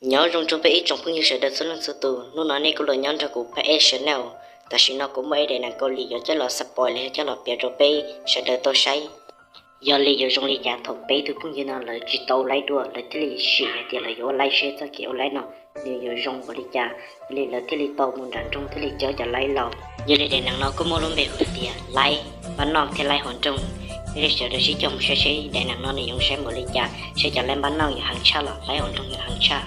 Nyob zoo rau peb ib tsoom phooj ywg sawv daws txhua leej txhua tus, hnub no nej kuj los nyob nrog kuv Paj Ej Channel. Tam sim no kuv muaj ib daim neeg Kaus Lim yuav coj los xav pom los yog coj los piav rau peb sawv daws tau saib. Yog li yuav zoo li cas thaum peb tug phooj ywg no lawv tsis tau laib dua, lawv thiaj li sim hais tias lawv yuav ua laib seb txoj kev ua laib no nws yuav zoo npaum li cas, yog li lawv thiaj li tau mus nram nroog thiaj li coj cov laib los. Yog li daim neeg no kuj muaj lub npe hu tias laib npab noj thiab laib hauv nroog. Peb sawv daws sib cog mus saib seb daim neeg no nws yuav saib npaum li cas, seb cov laib npab noj yuav heev tshaj los laib hauv nroog yuav heev tshaj.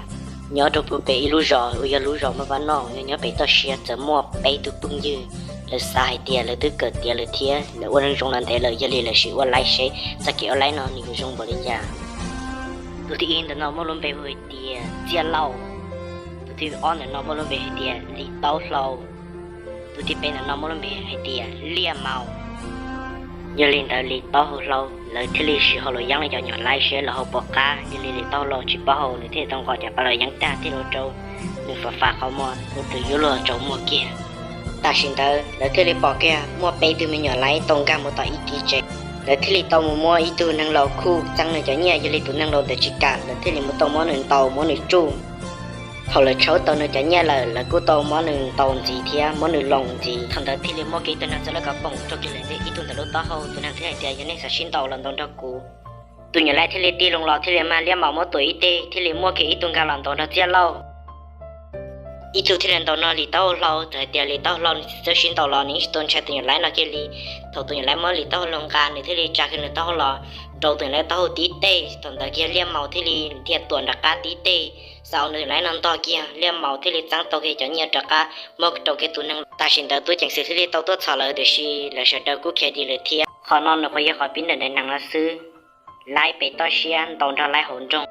Nyob rau puag pem ib lub zos uas yog lub zos npab noj uas yog nyob pem toj siab txawm muaj peb tug phooj ywg, lawv xav hais tias lawv twb kawm tiav lawm thiab lawv ua neej zoo los ntev lawm, yog li lawv sim ua laib seb txoj kev ua laib no nws yuav zoo npaum li cas. Tus thib ib ntawm no muaj lub npe hu hais tias Txiaj Lauj. Tus thib ob ntawm no muaj lub npe hais tias Lis Taub Hlau. Tus thib peb ntawm no muaj lub npe hais tias Liaj Maus. Yog li ntawd Lis Taub Hlau lawv thiaj li sim hau los yeeb li cov nyuam laib seb lawv hau puas qab, yog li Lis Taub Hlau tsis paub hau, nws thiaj li tau nqos cov pas los yeeb tag thiaj li ua rau nws fam fam qhov muag, ua rau yuav luag tsaus muag kiag. Tam sim ntawd lawv thiaj li pom kiag muaj peb tug me nyuam laib tau nkag mus tom ib kiv tsev. Lawv thiaj li tau mus muab ib tug neeg laus khuj txeeb nws cov nyiaj, yog li tus neeg laus ntawd tsis kam, lawv thiaj li mus tau muab nws ntaus muab nws tsuj. Thaum lawv tshawb tau nws cov nyiaj lawm, lawv kuj tau muab nws ntaus ntxiv thiab muab nws loos ntxiv. Thaum ntawd thiaj li muaj kiag ib tug neeg txawj lawv kov poom rau kiag lawv ntawm ib tug ntawm lub taub hau, tus neeg thiaj hais tias yog nej xav sib ntaus los ntaus nrog kuv. Tus nyuam laib thiaj li tig loo los thiaj li mag Liaj Maus muab tua ib teg, thiaj li muaj kiag ib tug nkag los ntaus nrog Txiaj Lauj. Ib tug thiaj li ntaus nrog Lis Taub Hlau, txawm hais tias Lis Taub Hlau nws tsis txawj sib ntaus los nws yeej tsis tau ntshai tus nyuam laib no kiag li. Thaum tus nyuam laib muab Lis Taub Hlau nqa, nws thiaj li tsa kiag nws taub hau los ntaus tus nyuam laib taub hau tib teg. Thaum ntawd kiag Liaj Maus thiaj li dhia tuam nram qab tib teg, xav ua nws laib no ntog kiag, Liaj Maus thiaj li txeeb tau kiag cov nyiaj rov qab muab rau kiag tus neeg. Tam sim ntawd tub ceev xwm thiaj li tau tuaj txhom lawv, tiam sis lawv sawv daws kuj khiav dim lawm thiab. Qhov no nws qhuav yog qhov pib ntawm daim neeg no xwb, laib pem toj siab ntaus nrog laib hauv nroog.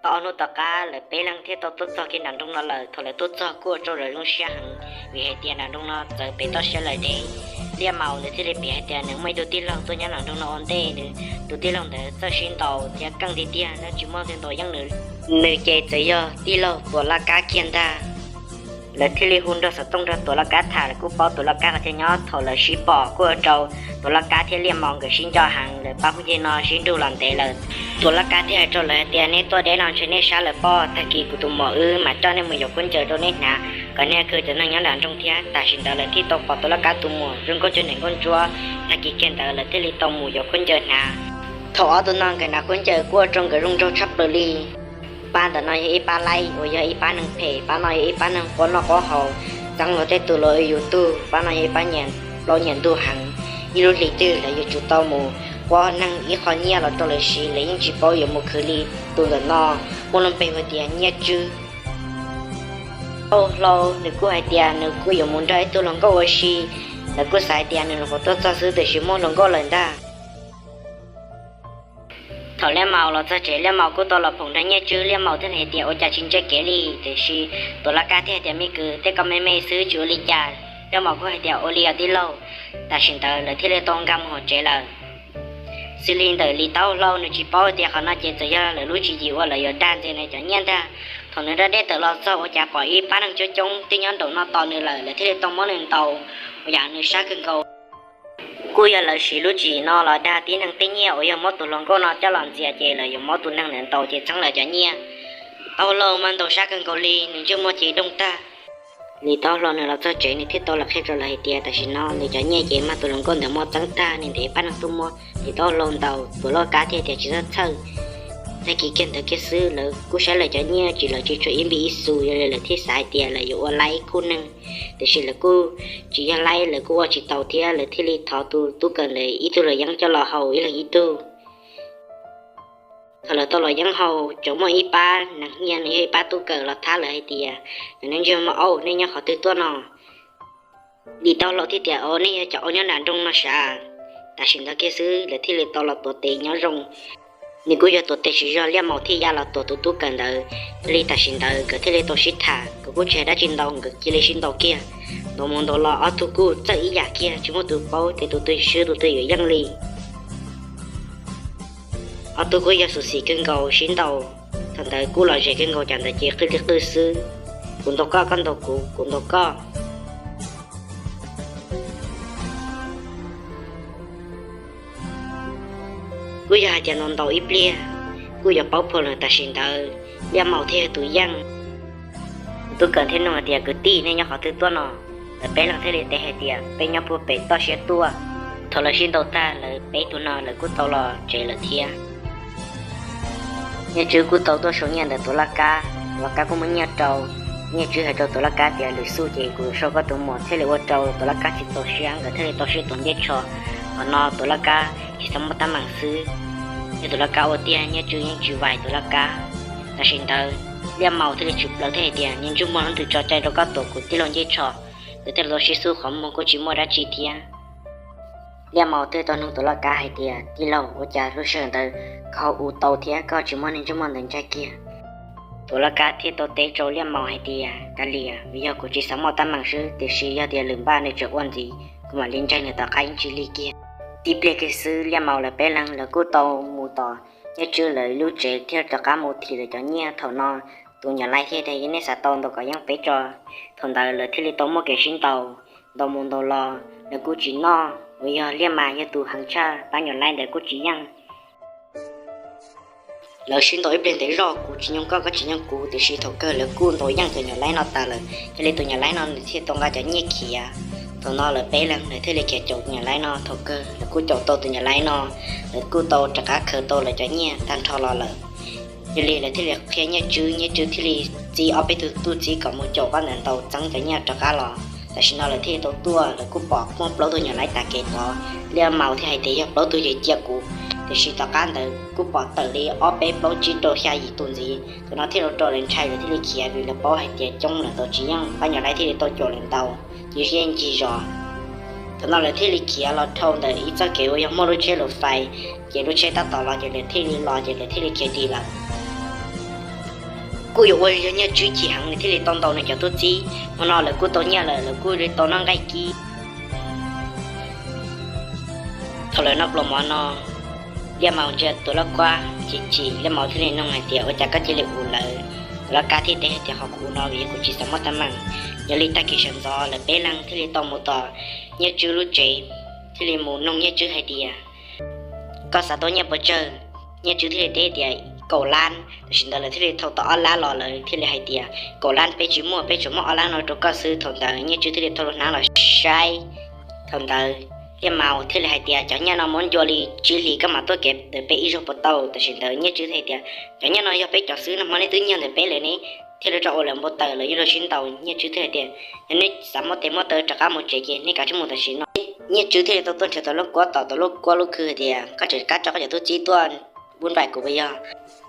Tau ob hnub tom qab lawv peb leeg thiaj tau tuaj txog kiag nram nroog no lawm. Thaum lawv tuaj txog kuj ua rau lawv zoo siab heev, vim hais tias nram nroog no txawv pem toj siab lawm deb. Liaj Maus nws thiaj li piav hais tias nws muaj ib tug tij laug tuaj nyob nram nroog no ua ntej, nws tus tij laug ntawd txawj sib ntaus thiab keej tiag tiag, nws tsis muaj leej twg ntaus yeej nws. Nws ces txawm yog tij laug Tuam Laj Kab kiag ntag. Lawv thiaj li hu nrog xov tooj nrog Tuam Laj Kab tham, lawv kuj paub Tuam Laj Kab qhov chaw nyob. Thaum lawv sib pom kuj ua rau Tuam Laj Kab thiab Liaj Maus nkawd sib nco heev, lawv pab phooj ywg no sib nrug los ntev lawm. Tuam Laj Kab thiaj hais rau lawv hais tias nej tuaj deb no ntshe nej sab lawm pob, tag kis kuv tus muam wb mam coj nej mus yuav khaub ncaws rau nej hnav kom nej khwv cov neeg nyob nram nroog thiab. Tam sim ntawd lawv thiaj tau pom Tuam Laj Kab tus muam zoo nkauj cuag niam nkauj ntsuab, tag kis kiag ntawd lawv thiaj li tau mus yuav khaub ncaws hnav. Thaum ob tug no nkawd hnav khaub ncaws kuj ua rau nkawd zoo nraug tshaj plaws li. Pab ntawm no yog ib pab laib uas yog ib pab neeg phem, pab no yog ib pab neeg quaj noj quaj haus, txeeb luag tej tus los yus tug. Pab no yog ib pab nyiam plaub nyiam ntug heev, ib lub hlis twg lawv yuav tsum tau mus quaj neeg ib qho nyiaj los rau lawv siv, lawv yeej tsis paub yuav mus khwv li. Tus ntawm no muaj lub npe hu tias Nyiaj Tswb. Taub Hlau nws kuj hais tias nws kuj yuav mus nrog ib tug hluas nkauj ua si, lawv kuj xav hais tias nws nyuam qhuav tuaj txog xwb tiam sis muaj hluas nkauj lawm ntag. Thaum Liaj Maus los txog tsev, Liaj Maus kuj tau los phoom nrog Nyiaj Tswb, Liaj Maus thiaj li hais tias ua cas tsis ntse kev li, tiam sis Tuam Laj Kab thiaj hais tias me kwv, tej ko me me xwb tsis ua li cas. Liaj Maus kuj hais tias ua li os tij laug. Tam sim ntawd lawv thiaj li tau nkag mus hauv tsev lawm. Xws li ntawm Lis Taub Hlau nws tsis paub tias qhov no ces txawm yog lawv lub tswv yim uas lawv yuav dag ntxias nws cov nyiaj ntag. Thaum nws da dej tawm los txog ua cas pom ib pab neeg coob coob twb nyob nraum no tos nws lawm, lawv thiaj li tau muab nws ntaus ua yam nws sab kawg nkaus. Kuj yog lawv siv lub tswv yim no los dag tib neeg tej nyiaj uas yog muab tus hluas nkauj no coj los ntxias ces lawv yuav muab tus neeg ntawd ntaus ces txheeb lawv cov nyiaj. Taub Hlau mas ntaus sab kawg nkaus li, nws ntsej muag ces doog tag. Lis Taub Hlau nws los txog tsev nws thiaj tau los qhia rau lawv hais tias tam sim no nws cov nyiaj ces mag tus hluas nkauj ntawd muab txeeb tag, nws ntes pab neeg tuaj muab Lis Taub Hlau ntaus. Tuam Laj Kab thiaj tias tsis txhob txhawj, tag kis kiag ntawd kiag xwb lawv kuj saib lawv cov nyiaj tsis, lawv tsis tshuav ib npib ib xu, yog li lawv thiaj xav hais tias lawv yuav ua laib khub neeg. Tiam sis lawv kuj tsis yog laib, lawv kuj ua tsis tau thiab, lawv thiaj li thov tus tub kawm ntawd ib tug luam yeeb coj los haus ib leeg ib tug. Thaum lawv tau los yeeb haus, tseem muaj ib pab neeg nyiaj nws yog ib pab tub kawm los thab lawv hais tias, nej ntsej muag aub, nej nyob qhov twg tuaj no? Lis Taub Hlau thiaj tias, o, nej yog cov aub nyob nram nroog no sav. Tam sim ntawd kiag xwb lawv thiaj li tau los tuav tes nyob zoo. Nws kuj yog tuav tes siv zog, Liaj Maus thiaj ya los tuav tus tub kawm ntawd. Yog li tam sim ntawd nkawd thiaj li tau sib tham, nkawd kuj tsis hais dab tsi ntau, nkawd cia li sib ntaus kiag. Ntaus mus ntaus los ob tug kuj txawj ib yam kiag, tsis muaj tus paub tias tus twg swb tus twg yuav yeej li. Ob tug kuj yog xyuam xim kawg nkaus sib ntaus. Thaum ntawd kuj lom zem kawg nkaus, cas ntawd ces qwj li qwj xwb, kuv ntaus koj, koj ntaus kuv, kuv ntaus koj. Kuj yog hais tias ntaus ntaus ib pliag, kuj yuav paub phom lawm. Tam sim ntawd Liaj Maus thiaj yog tus yeej. Tub Kawm thiaj nug hais tias, kwv tij, nej nyob qhov twg tuaj no? Lawv peb leeg thiaj li teb hais tias, peb nyob puag pem toj siab tuaj. Thaum lawv sib ntaus tag, lawv peb tug no lawv kuj tau los tsev lawm thiab. Nyiaj Tswb kuj tau tuaj sau nyiaj ntawm Tuam Laj Kab, Tuam Laj Kab kuj muab nyiaj rau Nyiaj Tswb, hais rau Tuam Laj Kab tias, lwm xub ces kuv sau koj tus muam thiaj li ua rau Tuam Laj Kab tsis txaus siab, nkawd thiaj li tau sib tuav ncej tsho. Qhov no Tuam Laj Kab tsis txhob muaj teeb meem xwb. Yog Tuam Laj Kab ua tiag, Nyiaj Tswb yeej tsis vais Tuam Laj Kab. Tam sim ntawd Liaj Maus thiaj li tshwm plaws thiab hais tias, niag ntsuj muag, leej twg tso cai rau koj tuav kuv tij laug ncej tsho? Nkawd thiaj li tau sib xub qhov muag kuj tsis muaj dab tsi thiab. Liaj Maus thiaj tau nug Tuam Laj Kab hais tias, tij laug, ua cas lub sij hawm ntawd koj ho ua tau thiab koj tsis muab niag ntsuj muag ntawd ntsaig kiag? Tuam Laj Kab thiaj tau teb rau Liaj Maus hais tias, kav liam, vim yog kuv tsis xav muaj teeb meem xwb, tiam sis yog tias lwm npaj nws tseem ua ntxiv, kuv mam li ntsaig nws tom qab ib ntsis li kiag. Tib pliag kiag xwb Liaj Maus lawv peb leeg lawv kuj tau mus tom Nyiaj Tswb lawv lub tsev thiab rov qab mus thim lawv cov nyiaj. Thaum no tus nyuam laib thiaj tias, yog nej xav tau ntaus kom yeej peb tso. Thaum ntawd lawv thiaj li tau muaj kev sib ntaus, ntaus mus ntaus los lawv kuj tsis noj, uas yog Liaj Maus yog tus heev tshaj, pab nyuam laib ntawd kuj tsis yeej. Lawv sib ntaus ib pliag ntev zog, kuv tsis nyoog koj, koj tsis nyoog kuv, tiam sis thaum kawg lawv kuj ntaus yeej cov nyuam laib no tas lawm, yog li tus nyuam laib no nws thiaj tau nqa cov nyiaj khiav. Thaum no lawv peb leeg lawv thiaj li khiav caum tus nyuam laib no, thaum kawg lawv kuj caum tau tus nyuam laib no, lawv kuj tau rov qab khaws tau lawv cov nyiaj tag nrho los lawm. Yog li lawv thiaj li qhia Nyiaj Tswb, Nyiaj Tswb thiaj li txib ob peb tug tub txib kom mus caum pab ntawd ntaus txeeb cov nyiaj rov qab los. Tam sim no lawv thiaj li tau tuaj, lawv kuj pom muaj plaub tug nyuam laib tas kev tod. Liaj Maus thiaj hais tias yog plaub tug ces cia kuv, tiam sis tom qab ntawd kuj pom tawm li ob peb plaub tsib rau xya yim tus ntxiv. Thaum no thiaj li rau lawv ntshai, lawv thiaj li khiav vim lawv paub hais tias coob lawm tau tsis yeej, pab nyuam laib thiaj li tau caum lawv ntaus ces yeej ncig zos. Thaum no lawv thiaj li khiav los dhau ntawm ib txoj kev uas yog muaj lub tsheb luv fais, ces lub tsheb tab tom los ces lawv thiaj li los ces lawv thiaj li khiav dim lawm. Kuj yuav ua yog Nyiaj Tswb chim heev nws thiaj li tau ntaus nws cov tub txib. Hmo no lawv kuj tau nyiaj lawm, lawv kuj li tau noj nqaij kib. Thaum lawv noj pluas mov no, Liaj Maus ntsia Tuam Laj Kab chim chim, Liaj Maus thiaj li nug hais tias, ua cas koj cia li ua lawv? Tuam Laj Kab thiaj teb hais tias, qhov kuv ua no vim yog kuv tsis xav muaj teeb meem. Yog li tag kis sawv ntxov lawv peb leeg thiaj li tau mus tom Nyiaj Tswb lub tsev, thiaj li mus nug Nyiaj Tswb hais tias, koj xav tau nyiaj pes tsawg? Nyiaj Tswb thiaj li teb tias, kaum lab. Tam sim ntawd lawv thiaj li thau tau ob lab los, lawv thiaj li hais tias, kaum lab peb tsis muaj, peb tsuas muab ob lab no rau koj xwb. Thaum ntawd Nyiaj Tswb thiaj li thau lub hnab los saib. Thaum ntawd Liaj Maus thiaj li hais tias, cov nyiaj no muab ncua li tsib hlis koj mam tuaj kev ntawm peb ib zaug puas tau? Tam sim ntawd Nyiaj Tswb thiaj hais tias, cov nyiaj no yog peb cov xwb, nag hmo nej twb nyiag ntawm peb lawm ne. Thiaj li rau ua lawv npau taws, lawv yeej los sib ntaus. Nyiaj Tswb thiaj hais tias, yog nej xav muab tes muab taw rov qab mus tsev ces nej kav tsij mus tam sim no. Nyiaj Tswb thiaj li tau tuaj nrhiav Tuam Laj Kab tom Tuam Laj Kab lub khw hais tias, koj tseem kam tso koj cov tub txib tuaj npuab npaim kuv puas yog?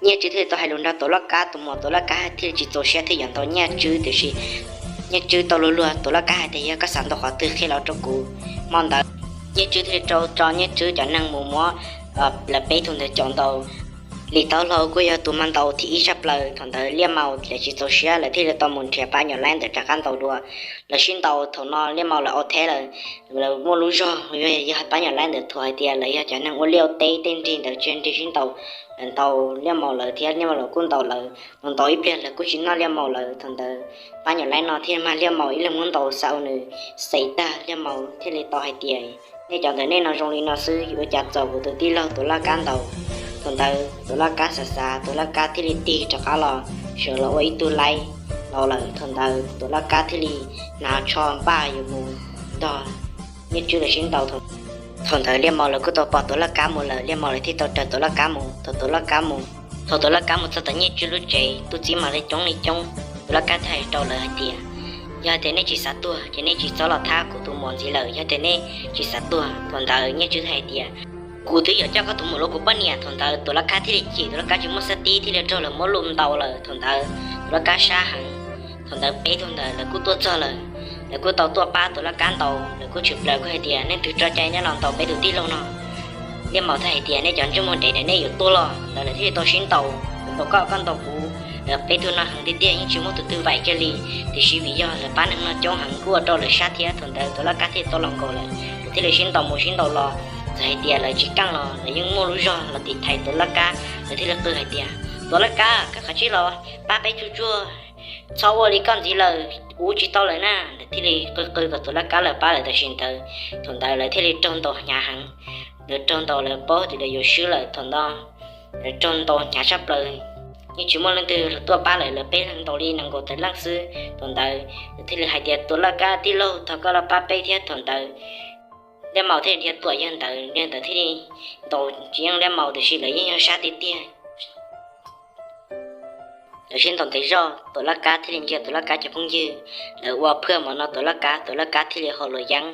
Nyiaj Tswb thiaj li tau hais lus nrog Tuam Laj Kab tus muam, Tuam Laj Kab thiaj li tsis txaus siab thiaj yuav ntaus Nyiaj Tswb, tiam sis Nyiaj Tswb tau luag luag Tuam Laj Kab hais tias, yog koj xav ntaus qhov twg qhia los rau kuv. Hmo ntawd Nyiaj Tswb thiaj li rau tso Nyiaj Tswb cov neeg mus muab lawv peb tug ntawd caum ntaus. Lis Taub Hlau kuj yog tus mag ntaus thib ib tshaj plaws. Thaum ntawd Liaj Maus lawv tsis txaus siab, lawv thiaj li tau mus nrhiav pab nyuam laib ntawd rov qab ntaus dua. Lawv sib ntaus, thaum no Liaj Maus lawv au theb lawm, lawv muaj lub zog, yog pab nyuam laib ntawd thuam hais tias lawv yog cov neeg ua liaj ua teb, tej nrig ntawd tsis nrig sib ntaus. Lawv ntaus Liaj Maus lawv thiab Liaj Maus lawv kuj ntaus lawv, ntaus ntaus ib pliag lawv kuj tsis noj Liaj Maus lawv. Thaum ntawd pab nyuam laib no thiaj mag Liaj Maus ib leeg muab ntaus xaus nws xes tag, Liaj Maus thiaj li tau hais tias, nej cov ntawm nej no zoo li no xwb, yuav ua cas txaus kuv tus tij laug Tuam Laj Kab ntaus? Thaum ntawd Tuam Laj Kab xav xav, Tuam Laj Kab thiaj li tig rov qab los, sawv los ua ib tug laib los lawm. Thaum ntawd Tuam Laj Kab thiaj li hnav tsho npaj yuav mus nrog Nyiaj Tswb lawv sib ntaus. Thaum ntawd Liaj Maus lawv kuj tau pom Tuam Laj Kab mus lawm, Liaj Maus lawv thiaj tau raws Tuam Laj Kab mus. Thaum Tuam Laj Kab mus, thaum Tuam Laj Kab mus txog tom Nyiaj Tswb lub tsev, tub txib mas li coob li coob. Tuam Laj Kab thiaj hais rau lawv hais tias, yog tias nej tsis xav tuag ces nej tsis txhob los thab kuv tus muam ntxiv lawm, yog tias nej tsis xav tuag. Thaum ntawd Nyiaj Tswb thiaj hais tias, kuv twb yuav coj koj tus muam los kuv poj niam. Thaum ntawd Tuam Laj Kab thiaj li chim, Tuam Laj Kab tsis muaj xab tib thiaj li raug lawv muab lub ntaus lawm. Thaum ntawd Tuam Laj Kab sab heev. Thaum ntawd peb tug ntawd lawv kuj tuaj txog lawm, lawv kuj tau tuaj pab Tuam Laj Kab ntaus, lawv kuj tshwm plaws kuj hais tias, nej twg tso cai nyob los ntaus peb tus tij laug no? Liaj Maus thiaj hais tias, nej cov ntsej muag ntev ntawm nej yuav tuag los. Ntawd lawv thiaj li tau sib ntaus, ntaus koj koj ntaus kuv. Lawv peb tug no heev tiag tiag yeej tsis muaj tus twg vaim kiag li, tiam sis vim yog lawv pab neeg no coob heev kuj ua rau lawv sab thiab. Thaum ntawd Tuam Laj Kab thiaj tau los nkaus lawm, lawv thiaj li sib ntaus mus sib ntaus los. Txawm hais tias lawv tsis keej los lawv yeej muaj lub zog los tiv thaiv Tuam Laj Kab, lawv thiaj li qw hais tias, Tuam Laj Kab, koj kav tsij los pab peb tsuag tsuag, txhob ua li koj ntxiv lawm, ua tsis tau lawm na. Lawv thiaj li qw qw kom Tuam Laj Kab lawv pab lawv tam sim ntawd. Thaum ntawd lawv thiaj li raug ntaus hnyav heev, lawv raug ntaus lawv paub tias lawv yuav swb lawm. Thaum ntawd raug ntaus hnyav tshaj plaws, yeej tsis muaj leej twg los tuaj pab lawm, lawv peb leeg ntaus li nees nkaum tawm leej xwb. Thaum ntawd thiaj li hais tias, Tuam Laj Kab tij laug, thov koj los pab peb thiab. Thaum ntawd Liaj Maus thiaj li dhia tuam yawg ntawd, yawg ntawd thiaj li ntaus tsis yeej Liaj Maus, tiam sis lawv yeej yog sab tiag tiag. Lawv sib ntaus ntev zog, Tuam Laj Kab thiaj li ntsia Tuam Laj Kab cov phooj ywg, lawv ua phaj mov no Tuam Laj Kab, Tuam Laj Kab thiaj li haus luam yeeb,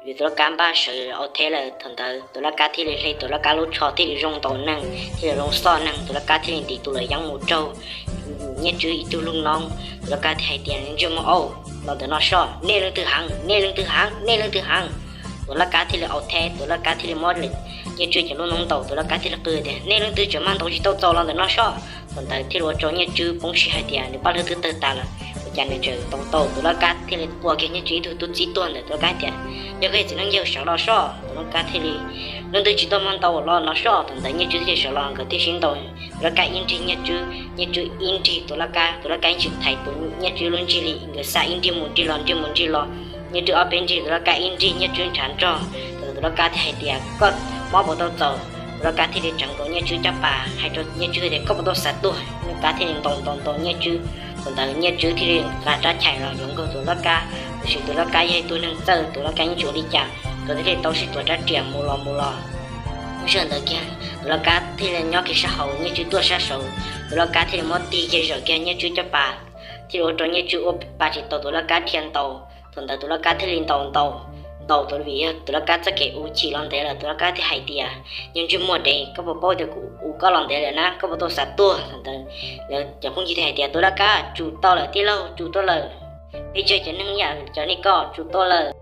vim Tuam Laj Kab npaj sawv au theb lawm. Thaum ntawd Tuam Laj Kab thiaj li hle Tuam Laj Kab lub tsho thiaj li zoo ntaus neeg, thiaj li zoo xoj neeg. Tuam Laj Kab thiaj li ntim tus luam yeeb mus raug Nyiaj Tswb ib tug lub noob. Tuam Laj Kab thiaj hais tias, Ntsej muag au, los ntawm no soj, nej leej twg heev, nej leej twg heev, nej leej twg heev. Tuam Laj Kab thiaj li au theb, Tuam Laj Kab thiaj li muab Nyiaj Tswb cov lub noob ntaus, Tuam Laj Kab thiaj li qw tias, Nej leej twg tseem mag ntaus tsis tau txaus los ntawm no soj. Thaum ntawd thiaj li ua rau Nyiaj Tswb poob siab hais tias nws paj hlwb twb tawg tas lawm, ua cas nws tseem ntaus tau. Tuam Laj Kab thiaj li tua kiag Nyiaj Tswb ib tug tub txib tuag ntawm. Tuam Laj Kab tias, Yog koj txiv neej yawg sawv los soj. Tuam Laj Kab thiaj li, Leej twg tsis tau mag ntaus los no soj. Thaum ntawd Nyiaj Tswb thiaj li sawv los, nkawd thiaj sib ntaus. Tuam Laj Kab ib nrig Nyiaj Tswb, Nyiaj Tswb ib nrig Tuam Laj Kab, Tuam Laj Kab yeej tsis thaiv tus Nyiaj Tswb lub nrig li, nkawd xa ib nrig mus nrig los, nrig mus nrig los. Nyiaj Tswb ob peb nrig, Tuam Laj Kab ib nrig, Nyiaj Tswb ntshav nrog. Thaum ntawd Tuam Laj Kab thiaj hais tias, Koj mob puas tau txaus? Tuam Laj Kab thiaj li tseev nkaus Nyiaj Tswb caj pas, hais rau Nyiaj Tswb tias, Koj puas tau xav tuag? Tuam Laj Kab thiaj li ntaus ntaus ntaus Nyiaj Tswb. Thaum ntawd Nyiaj Tswb thiaj li nqa rab chais los yuav nkaug Tuam Laj Kab, tiam sis Tuam Laj Kab yog ib tug neeg txawj, Tuam Laj Kab yeej tsis ua li cas, nkawd thiaj li tau sib tuav rab riam mus los mus los. Lub sij hawm ntawd kiag Tuam Laj Kab thiaj li nyob kiag sab hauv, Nyiaj Tswb tuaj sab saud. Tuam Laj Kab thiaj li muab tig kiag zawm kiag Nyiaj Tswb caj pas, thiaj li ua rau Nyiaj Tswb ua pa tsis tau Tuam Laj Kab dhia ntaus. Thaum ntawd Tuam Laj Kab thiaj li ntaus ntaus ntaus tau, vim yog Tuam Laj Kab txoj kev u chim los ntev lawm. Tuam Laj Kab thiaj hais tias, Yog ntsej muag dev, koj puas paub tias kuv u koj los ntev lawm na, koj puas tau xav tuag? Thaum ntawd lawv cov phooj ywg thiaj hais tias, Tuam Laj Kab, tsum tau lawm tij laug, tsum tau lawm. Peb tseg cov neeg ib yam cov li koj, tsum tau lawm.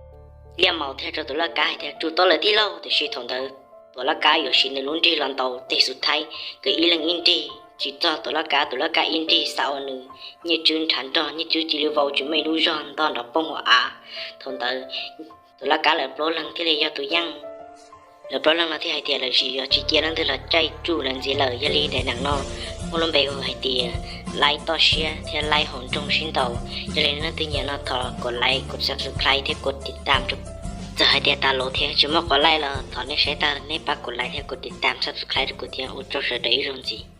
Liaj Maus thiaj rau Tuam Laj Kab hais tias, Tsum tau lawm tij laug. Tiam sis thaum ntawd Tuam Laj Kab yuav siv nws lub nrig los ntaus tes xub thaib, nkawd ib leeg ib nrig tsis txog Tuam Laj Kab, Tuam Laj Kab ib nrig xa ua nws, Nyiaj Tswb ntshav nrog, Nyiaj Tswb cia li vau tsis muaj ib lub zog ntog nrov poog hauv av. Thaum ntawd Tuam Laj Kab lawv plaub leeg thiaj li yog tus yeej. Lawv plaub leeg no thiaj hais tias lawv tsis yuav tsis cia leej twg los caij tsuj lawv ntxiv lawm. Yog li daim neeg no muaj lub npe hu hais tias Laib Toj Siab thiab Laib Haus Nroog Sib Ntaus. Yog li leej twg nyiam no thov kom like, kom subscribe thiab kom tiv tam. Txawm hais tias tas lus thiab tsis muaj qhov like los thov nej saib tag nej pab kom like thiab kom tiv tam, subscribe rau kuv thiab. Ua tsaug sawv daws ib zaug ntxiv.